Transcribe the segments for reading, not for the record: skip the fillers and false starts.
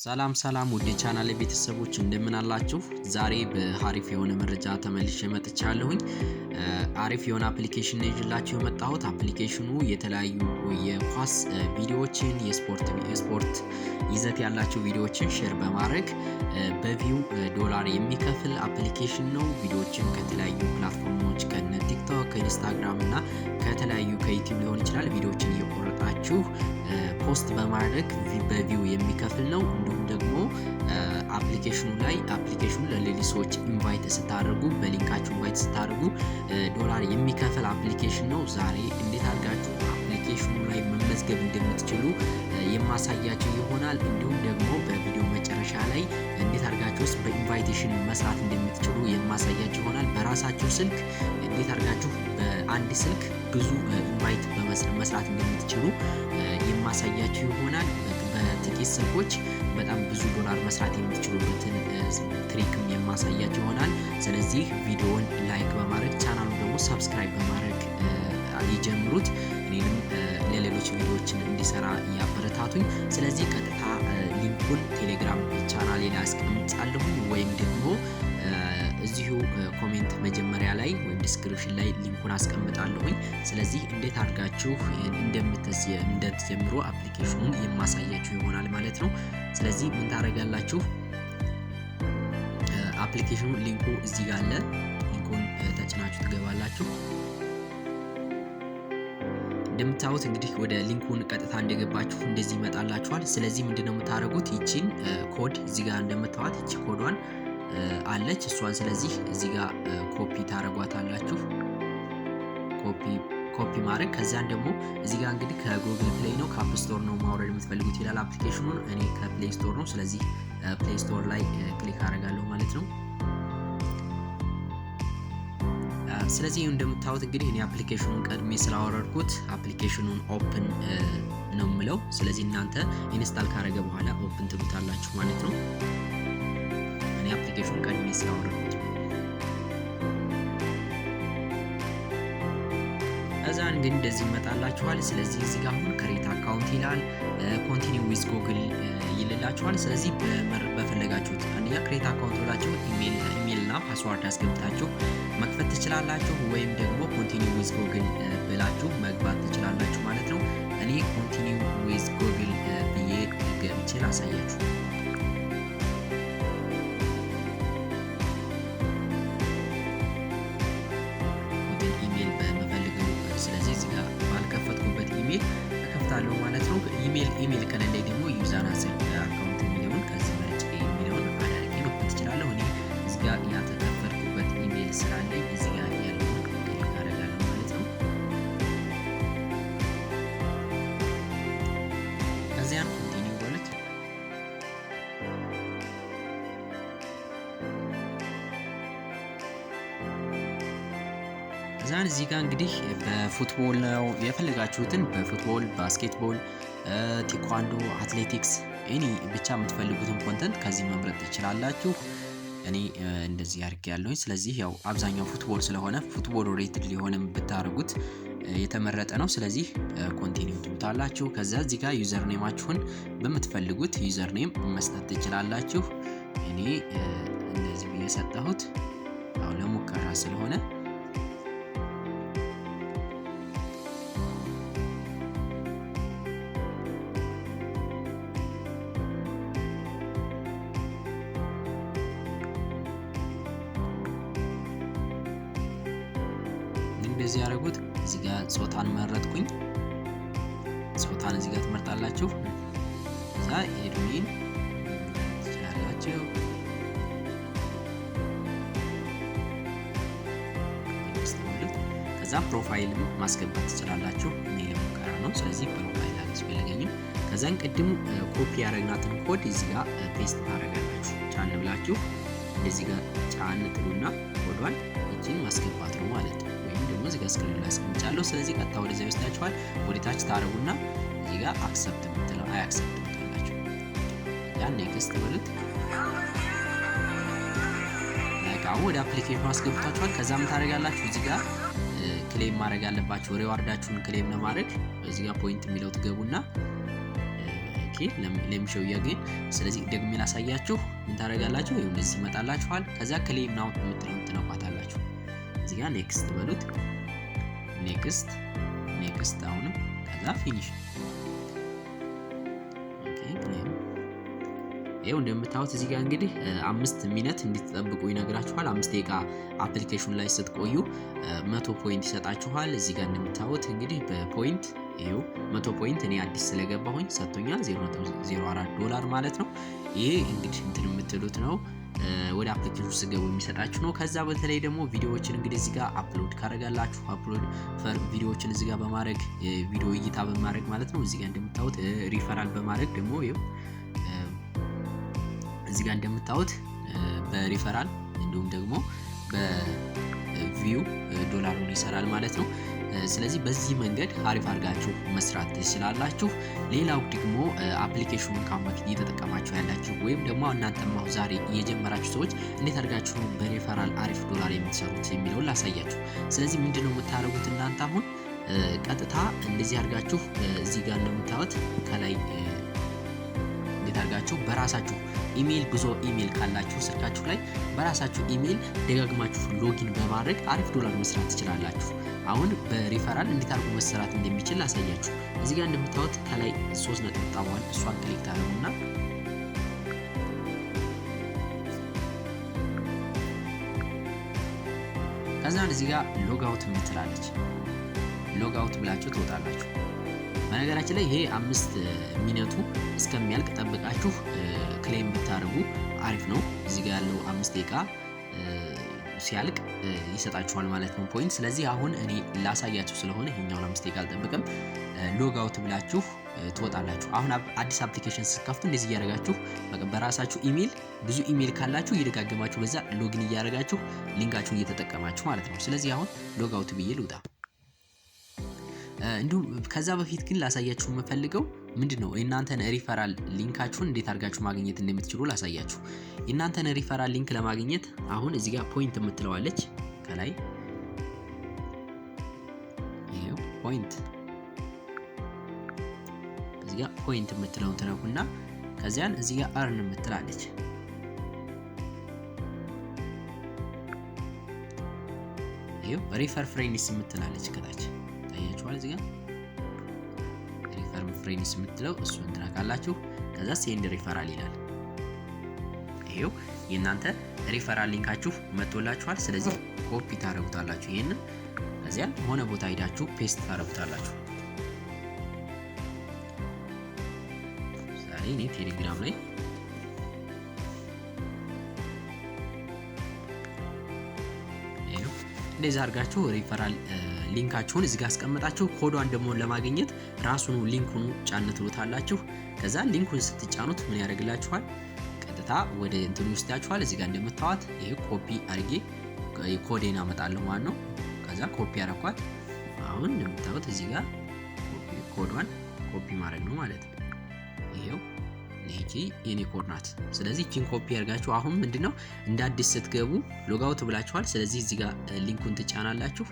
ሰላም ሰላም ውድ የቻናሌ ቤተሰቦች፣ እንደምን አላችሁ? ዛሬ በአሪፍ የሆነ መረጃ ተመልሼ መጥቻለሁኝ። አሪፍ የሆነ application ነው ይዤላችሁ የመጣሁት። Application ኑ የተለያዩ የኳስ ቪዲዮዎችን፣ የስፖርት ይዘት ያላቸው ቪዲዮዎችን share በማድረግ በ view ዶላር የሚከፍል application ነው። ቪዲዮዎችን ከተለያዩ platform ኦች፣ ከነ ቲክቶክ፣ ከኢንስታግራም እና ከተለያዩ ከዩቲዩብ ሊሆን ይችላል፣ ቪዲዮዎችን እየቆረጣችሁ post በማድረግ በ view የሚከፍል ነው። እንዲሁም ደግሞ application ኑ ላይ application ኑ ለሌሎች ሰዎች invite ስታደርጉ፣ በ link ኣችሁ invite ስታደርጉ ዶላር የሚከፍል application ነው። ዛሬ እንዴት አድርጋችሁ application ኑ ላይ መመዝገብ እንደምትችሉ የማሳያችሁ ይሆናል። እንዲሁም ደግሞ በቪዲዮ መጨረሻ ላይ እንዴት አድርጋችሁ ውስጥ በ invitation መስራት እንደምትችሉ የማሳያችሁ ይሆናል። በራሳችሁ ስልክ እንዴት አድርጋችሁ በአንድ ስልክ ብዙ invite መስራት እንደምትችሉ የማሳያችሁ ይሆናል። በጥቂት ስልኮች በጣም ብዙ ዶላር መስራት የምትችሉበትን trick ም የማሳያችሁ ይሆናል። ስለዚህ ቪዲዮውን like በማድረግ፣ ቻናሉን ደግሞ subscribe በማድረግ ይጀምሩት። እኔንም ለሌሎች ቪዲዮዎችን እንዲሰራ እያበረታቱኝ። ስለዚህ ቀጥታ link ኡን ቴሌግራም ቻናሌ ላይ አስቀምጣለሁኝ ወይም ደግሞ እዚሁ comment መጀመሪያ ላይ ወይም description ላይ link ኡን አስቀምጣለሁኝ። ስለዚህ እንዴት አድርጋችሁ እንደምትጀምሩ application ኑን የማሳያችሁ ይሆናል ማለት ነው። ስለዚህ ምን ታደርጋላችሁ? Application ኑ link ኡ እዚህ ጋር አለ። Link ኡን ተጭናችሁ ትገባላችሁ። እንደምታዩት እንግዲህ ወደ link ኡን ቀጥታ እንደገባችሁ እንደዚህ ይመጣላችኋል። ስለዚህ ምንድነው የምታደርጉት? ይቺን ኮድ እዚህ ጋር እንደምታዩት ይቺ ኮዷን አለች፣ እሷን ስለዚህ እዚህ ጋር ኮፒ ታደርጓታላችሁ። Copy copy ማድረግ፣ ከዚያን ደግሞ እዚህ ጋር እንግዲህ ከ Google Play ነው፣ ከ App Store ነው ማውረድ የምትፈልጉት ይላል application ኑን። እኔ ከ Play Store ነው። ስለዚህ Play Store ላይ click አደርጋለሁ ማለት ነው። ስለዚህ እንደምታዩት እንግዲህ እኔ application ኑን ቀድሜ ስላወረድኩት application ኑን open ነው የምለው። ስለዚህ እናንተ install ካረገ በኋላ open ትሉታላችሁ ማለት ነው። እኔ application ኑን ቀድሜ ስላወረድኩት ነው። ከዛን ግን እንደዚህ ይመጣላችኋል። ስለዚህ እዚህ ጋር አሁን create account ይላል፣ continue with Google ይልላችኋል። ስለዚህ በፈለጋችሁት አንደኛ create account ብላችሁ ኢሜል እና password አስገብታችሁ መክፈት ትችላላችሁ፣ ወይም ደግሞ continue with Google ብላችሁ መግባት ትችላላችሁ ማለት ነው። እኔ continue with Google ብዬ ገብቼ ላሳያችሁ። ኢሜል በምፈልገው፣ ስለዚህ እዚህ ጋር ባልከፈትኩበት ኢሜል እከፍታለሁ ማለት ነው። ኢሜል ከሌለኝ ደግሞ use another account የሚለውን ከዚህ መርጬ የሚለውን አዳርጌ መክፈት እችላለሁ። እኔ እዚህ ጋር ያተከፈትኩበት ኢሜል ስላለኝ እዚህ ጋር ያለውን click አደርጋለሁ ማለት ነው። ከዚያም continue በሉት። እዛን እዚህ ጋር እንግዲህ በ football ነው፣ የፈለጋችሁትን በ football፣ basketball፣ ቴኳንዶ፣ አትሌቲክስ፣ any ብቻ የምትፈልጉትን content ከዚህ መምረጥ ትችላላችሁ። እኔ እንደዚህ አድርጌ ያለሁኝ። ስለዚህ ያው አብዛኛው football ስለሆነ football related ሊሆንም ብታደርጉት የተመረጠ ነው። ስለዚህ continue ትሉታላችሁ። ከዛ እዚህ ጋር username ኣችሁን በምትፈልጉት username መስጠት ትችላላችሁ። እኔ እንደዚህ ብዬ ሰጠሁት፣ አሁን ለሙከራ ስለሆነ። እንደዚህ ያደረጉት፣ እዚህ ጋር ጾታን መረጥኩኝ። ጾታን እዚህ ጋር ትመርጣላችሁ። እዛ እድሜን ትችላላችሁ። ከዛ profile ማስገባት ትችላላችሁ። እኔ ለሙከራ ነው፣ ስለዚህ profile አያስፈልገኝም። ከዛን ቅድም ኮፒ ያደረግናትን ኮድ እዚህ ጋር paste ታደርጋላችሁ። ጫን ብላችሁ እንደዚህ ጋር ጫን ትሉና ኮዷን ይችን ማስገባት ነው ማለት ነው። ወይም ደግሞ እዚህ ጋር screen ላይ አስቀምጫለሁ። ስለዚህ ቀጥታ ወደዚያ ይወስዳችኋል። ወደ ታች ታደርጉና እዚህ ጋር accept የምትለው፣ I accept ትላላችሁ። ያን next በሉት። በቃ አሁን ወደ application ኑ አስገብቷችኋል። ከዛ ምን ታደርጋላችሁ? እዚህ ጋር claim ማድረግ አለባችሁ። Reward ኣችሁን claim ለማድረግ እዚህ ጋር point የሚለው ትገቡና Okay let me show you again። ስለዚህ ደግሜ ላሳያችሁ። ምን ታደርጋላችሁ? ይኸው እንደዚህ ይመጣላችኋል። ከዛ claim now የምትለውን ትነኳታላችሁ። እዚህ ጋር next በሉት። Next next፣ አሁንም ከዛ finish። Okay claim። ይኸው እንደምታዩት እዚህ ጋር እንግዲህ 5 minute እንድትጠብቁ ይነግራችኋል። 5 ደቂቃ application ላይ ስትቆዩ 100 point ይሰጣችኋል። እዚህ ጋር እንደምታዩት እንግዲህ በ point ይኸው 100 point እኔ አዲስ ስለገባሁኝ ሰጥቶኛል፣ 0.04 ዶላር ማለት ነው። ይሄ እንግዲህ እንትን የምትሉት ነው፣ ወደ application ኑ ስትገቡ የሚሰጣችሁ ነው። ከዛ በተለይ ደግሞ ቪዲዮዎችን እንግዲህ እዚህ ጋር upload ካረጋላችሁ upload ቪዲዮዎችን እዚህ ጋር በማድረግ፣ ቪዲዮ እይታ በማድረግ ማለት ነው። እዚህ ጋር እንደምታዩት ሪፈራል በማድረግ ደግሞ፣ ይኸው እዚህ ጋር እንደምታዩት በሪፈራል እንዲሁም ደግሞ በ view ዶላሩን ይሰራል ማለት ነው። ስለዚህ በዚህ መንገድ አሪፍ አድርጋችሁ መስራት ትችላላችሁ። ሌላው ደግሞ application ኑን ካሁን በፊት እየተጠቀማችሁ ያላችሁ ወይም ደግሞ እናንተም አሁን ዛሬ የጀመራችሁ ሰዎች እንዴት አድርጋችሁ ነው በሪፈራል አሪፍ ዶላር የምትሰሩት የሚለውን ላሳያችሁ። ስለዚህ ምንድነው የምታደርጉት እናንተ? አሁን ቀጥታ እንደዚህ አድርጋችሁ እዚህ ጋር እንደምታዩት ከላይ እንዴት አድርጋችሁ በራሳችሁ ኢሜይል፣ ብዙ ኢሜይል ካላችሁ ስልካችሁ ላይ፣ በራሳችሁ ኢሜይል ደጋግማችሁ login በማድረግ አሪፍ ዶላር መስራት ትችላላችሁ። አሁን በሪፈራል እንዴት አድርጎ መሰራት እንደሚችል ላሳያችሁ። እዚህ ጋር እንደምታዩት ከላይ ሶስት ነጠብጣቧን እሷን click ታደርጉና ከዛ እዚህ ጋር log out የምትላለች፣ log out ብላችሁ ትወጣላችሁ። በነገራችን ላይ ይሄ 5 minute ኡ እስከሚያልቅ ጠብቃችሁ claim ብታደርጉ አሪፍ ነው። እዚህ ጋር ያለው 5 ደቂቃ ሲያልቅ ይሰጣችኋል ማለት ነው point። ስለዚህ አሁን እኔ ላሳያችሁ ስለሆነ ይሄኛውን 5 ደቂቃ አልጠብቅም። Log out ብላችሁ ትወጣላችሁ። አሁን አዲስ application ስትከፍቱ እንደዚህ እያደረጋችሁ በራሳችሁ ኢሜይል፣ ብዙ ኢሜይል ካላችሁ እየደጋገማችሁ በዛ login እያደረጋችሁ link ኣችሁን እየተጠቀማችሁ ማለት ነው። ስለዚህ አሁን log out ብዬ ልውጣ። እንዲሁም ከዛ በፊት ግን ላሳያችሁ የምፈልገው ምንድን ነው፣ የእናንተን referral link ኣችሁን እንዴት አድርጋችሁ ማግኘት እንደምትችሉ ላሳያችሁ። የእናንተን referral link ለማግኘት አሁን እዚህ ጋር point የምትለዋለች ከላይ፣ ይሄው point፣ እዚህ ጋር point የምትለውን ትነኩና ከዚያን እዚህ ጋር earn የምትላለች፣ ይሄው refer friends የምትላለች ከታች ታያችኋል። እዚህ ጋር refer friends የምትለው እሱን ትነካላችሁ። ከዛ send referral ይላል። ይሄው የእናንተ referral link ኣችሁ መጥቶላችኋል። ስለዚህ ኮፒ ታደርጉታላችሁ። ይሄንን ከዚያ ሆነ ቦታ ሄዳችሁ paste ታደርጉታላችሁ። ዛሬ እኔ ቴሌግራም ላይ እንደዚህ አድርጋችሁ referral link ኣችሁን እዚህ ጋር አስቀምጣችሁ ኮዷን ደግሞ ለማግኘት ራሱኑ link ኡን ጫን ትሉታላችሁ። ከዛ link ኡን ስትጫኑት ምን ያደርግላችኋል? ቀጥታ ወደ እንትኑ ይወስዳችኋል። እዚህ ጋር እንደምታዋት ይሄ ኮፒ አድርጌ ኮዴን አመጣለሁ ማለት ነው። ከዛ ኮፒ አረኳት። አሁን እንደምታዩት እዚህ ጋር ኮዷን ኮፒ ማድረግ ነው ማለት ነው። ይሄው ይሄ የኔ ኮድ ናት። ስለዚህ እቺን ኮፒ አድርጋችሁ አሁን ምንድነው እንደ አዲስ ስትገቡ log out ብላችኋል። ስለዚህ እዚህ ጋር link ኡን ትጫናላችሁ።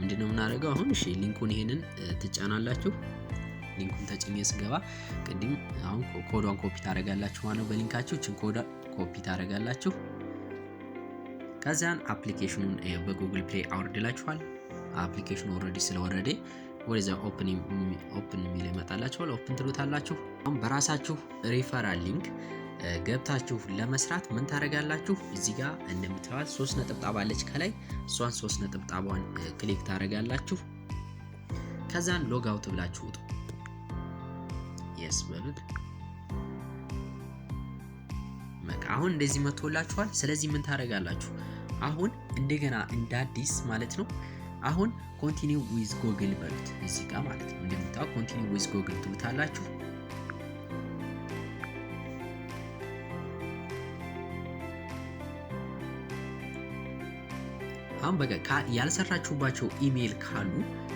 ምንድነው የምናደርገው አሁን? እሺ link ኡን ይሄንን ትጫናላችሁ። Link ኡን ተጭኜ ስገባ ቅድም አሁን ኮዷን ኮፒ ታደርጋላችሁ ማለት ነው። በ link ኣችሁ እቺን ኮዷ ኮፒ ታደርጋላችሁ። ከዚያን application ኑን በ Google Play አውርድላችኋል። Application ኑ already ስለወረደ ወደዛ open የሚል ይመጣላችኋል። Open ትሉታላችሁ። አሁን በራሳችሁ referral link ገብታችሁ ለመስራት ምን ታደርጋላችሁ? እዚህ ጋር እንደምታዩት ሶስት ነጠብጣብ አለች ከላይ፣ እሷን ሶስት ነጠብጣቧን click ታደርጋላችሁ። ከዛን log out ብላችሁ ውጡ። Yes በሉት። በቃ አሁን እንደዚህ መጥቶላችኋል። ስለዚህ ምን ታደርጋላችሁ? አሁን እንደገና እንደ አዲስ ማለት ነው። አሁን continue with Google በሉት እዚህ ጋር ማለት ነው። እንደምታውቁ continue with Google ትሉታላችሁ። አሁን በቃ ያልሰራችሁባቸው ኢሜይል ካሉ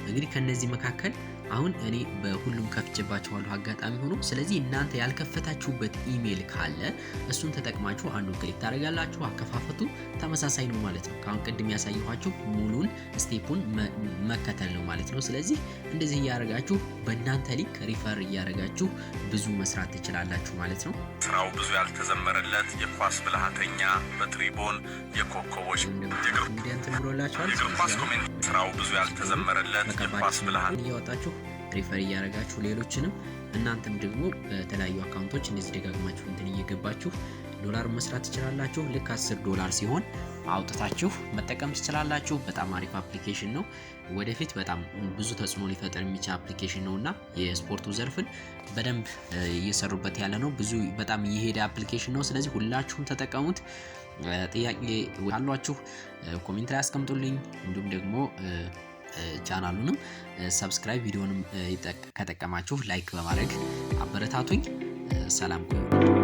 እንግዲህ ከነዚህ መካከል አሁን እኔ በሁሉም ከፍቼባቸዋለሁ አጋጣሚ ሆኖ። ስለዚህ እናንተ ያልከፈታችሁበት ኢሜይል ካለ እሱን ተጠቅማችሁ አንዱን click ታደርጋላችሁ። አከፋፈቱ ተመሳሳይ ነው ማለት ነው። ከአሁን ቅድም ያሳየኋችሁ ሙሉን step ኡን መከተል ነው ማለት ነው። ስለዚህ እንደዚህ እያደረጋችሁ በእናንተ link refer እያደረጋችሁ ብዙ መስራት ትችላላችሁ ማለት ነው። ስራው ብዙ ያልተዘመረለት የኳስ ብልሃተኛ፣ በትሪቡን የኮከቦች እንግዲህ እንትን ብሎላችኋል። የእግር ኳስ comment ስራው ብዙ ያልተዘመረለት የኳስ ብልሃት እያወጣችሁ refer እያደረጋችሁ ሌሎችንም እናንተም ደግሞ በተለያዩ account ኦች እንደዚህ ደጋግማችሁ እንትን እየገባችሁ ዶላር መስራት ትችላላችሁ። ልክ 10 ዶላር ሲሆን አውጥታችሁ መጠቀም ትችላላችሁ። በጣም አሪፍ application ነው። ወደፊት በጣም ብዙ ተጽዕኖ ሊፈጥር የሚችል application ነው እና የስፖርቱ ዘርፍን በደንብ እየሰሩበት ያለ ነው። ብዙ በጣም እየሄደ application ነው። ስለዚህ ሁላችሁም ተጠቀሙት። ጥያቄ ካሏችሁ comment ላይ አስቀምጡልኝ። እንዲሁም ደግሞ ቻናሉንም subscribe፣ ቪዲዮንም ከጠቀማችሁ like በማድረግ አበረታቱኝ። ሰላም ቆዩ።